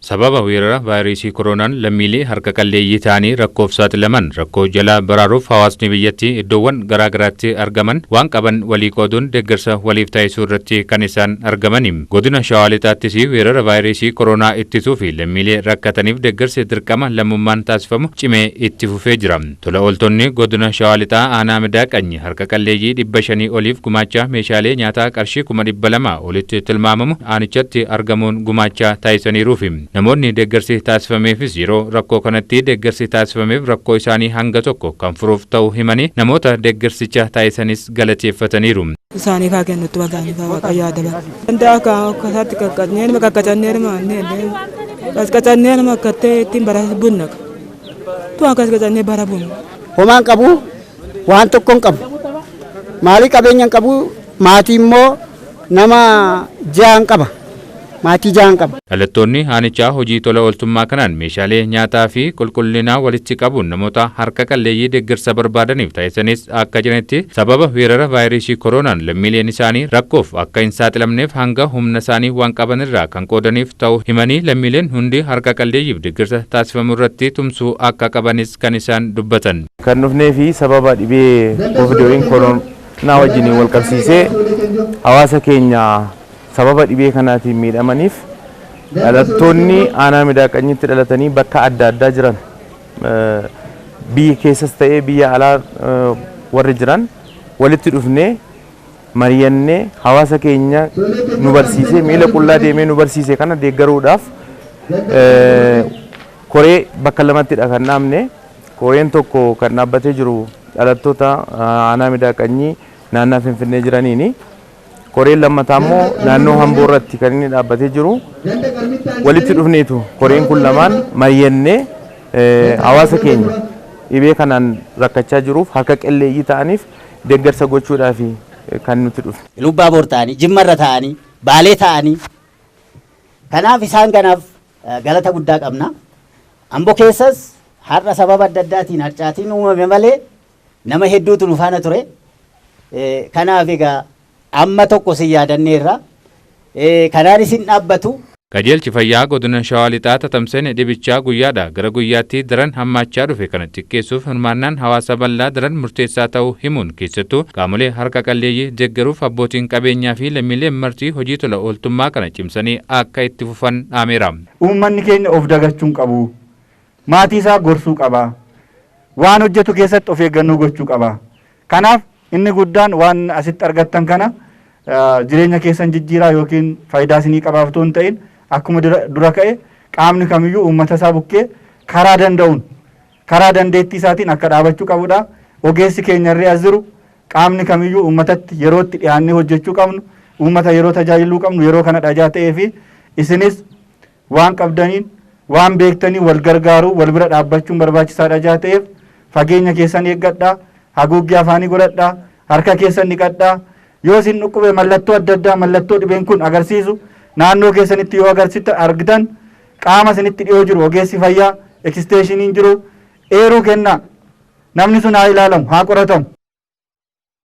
Sababa weerara vaayirasii koronaan lammiilee harka qalleeyyii ta'anii rakkoof saaxilaman rakkoo jalaa baraaruuf hawaasni biyyattii iddoowwan garaa garaatti argaman waan qaban walii qooduun deeggarsa waliif taasisuu irratti kan isaan argamani. Godina Shawaa Lixaattis weerara vaayirasii koronaa ittisuu fi lammiilee rakkataniif deeggarsi dirqama lammummaan taasifamu cimee itti fufee jira. Tola ooltonni godina Shawaa Lixaa aanaa Midaaqanyi harka qalleeyyii 500 oliif gumaacha meeshaalee nyaataa qarshii 200,000 olitti tilmaamamu aanichatti argamuun gumaacha taasisaniiruufi. Namoonni deeggarsi taasifameefis yeroo rakkoo kanatti deeggarsi taasifameef rakkoo isaanii hanga tokko kan furuuf ta'u himanii namoota deeggarsicha taasisanis galateeffataniiru. Isaaniif haa kennutti isaaniif haa Waaqayyo haa dabalu. Danda'a akka isaatti qaqqacnee nama qaqqacannee nama qaqqacannee nama akkattee ittiin bara bunna. Tu'aan qaqqacannee bara bunna. Homaan qabu, waan tokko hin qabu. Maalii qabeenya hin qabu, maatii immoo nama 6 qaba. Maatii 6 qaba. Dhalattoonni aanichaa hojii tola ooltummaa kanaan meeshaalee nyaataa fi qulqullinaa walitti qabuun namoota harka qalleeyyii deeggarsa barbaadaniif taasisanis akka jiranitti sababa weerara vaayirasii koronaan lammiileen isaanii rakkoof akka hin saaxilamneef hanga humna isaanii waan qaban irraa kan qoodaniif ta'u himanii lammiileen hundi harka qalleeyyiif deeggarsa taasifamu irratti tumsuu akka qabanis kan isaan dubbatan. Kan dhufnee fi sababa dhibee Covid koronaa wajjin wal qabsiisee hawaasa keenya sababa dhibee kanaatiin miidhamaniif dhalattoonni aanaa Midaaqanyitti dhalatanii bakka adda addaa jiran biyya keessas ta'ee biyya alaa warri jiran walitti dhufnee mari'annee hawaasa keenya nu barsiisee miila qullaa deemee nu barsiise kana deeggaruudhaaf koree bakka lamattidha kan dhaabne. Koreen tokko kan dhaabbatee jiru dhalattoota aanaa Midaaqanyii naannaa Finfinnee jiraniini. Koreen lammataa immoo naannoo Hamboo irratti kan inni dhaabbatee jiru. Walitti dhufneetu koreen kun lamaan mari'annee hawaasa keenya dhibee kanaan rakkachaa jiruuf harka qalleeyyii ta'aniif deeggarsa gochuudhaaf kan nuti dhufne. Lubbaa ta'anii, Jimmarra ta'anii, Baalee ta'anii, kanaaf isaan kanaaf galata guddaa qabna. Amboo keessas har'a sababa adda addaatiin harcaatiin uumame malee nama hedduutu nu faana ture. Kanaaf egaa amma tokko si yaadanneerra. Kanaan isin dhaabbatu. Qajeelchi fayyaa godina Shawaa Lixaa tatamseen dhibichaa guyyaadha gara guyyaatti daran hammaachaa dhufe kana xiqqeessuuf hirmaannaan hawaasa bal'aa daran murteessaa ta'uu himuun keessattuu qaamolee harka qalleeyyii deeggaruuf abbootiin qabeenyaa fi lammiileen marti hojii tola ooltummaa kana cimsanii akka itti fufan dhaameera. Uummanni keenya of dagachuu hin qabu. Maatii isaa gorsuu qaba. Waan hojjetu keessatti of eeggannoo gochuu qaba. Kanaaf inni guddaan waan asitti argattan kana jireenya keessan jijjiiraa yookiin faayidaa isinii qabaaf otoo hin ta'in akkuma dura ka'e qaamni kamiyyuu uummata isaa bukkee karaa danda'uun karaa dandeettii isaatiin akka dhaabachuu qabudha. Ogeessi keenyarree as jiru qaamni kamiyyuu uummatatti yeroo itti dhiyaannee hojjechuu qabnu, uummata yeroo tajaajiluu qabnu yeroo kana dhajaa ta'ee fi isinis waan qabdaniin waan beektanii wal gargaaruu wal bira dhaabbachuun barbaachisaa dhajaa ta'eef fageenya keessan eeggadhaa, haguuggii afaanii godhadhaa, harka keessan dhiqadhaa. Yoo isin dhukkube mallattoo adda addaa mallattoo dhibeen kun agarsiisu naannoo keessanitti yoo agarsiisan argitan qaama isinitti dhiyoo jiru ogeessi fayyaa eksteeshiniin jiru eeruu kennaa. Namni sun haa ilaalamu, haa qoratamu.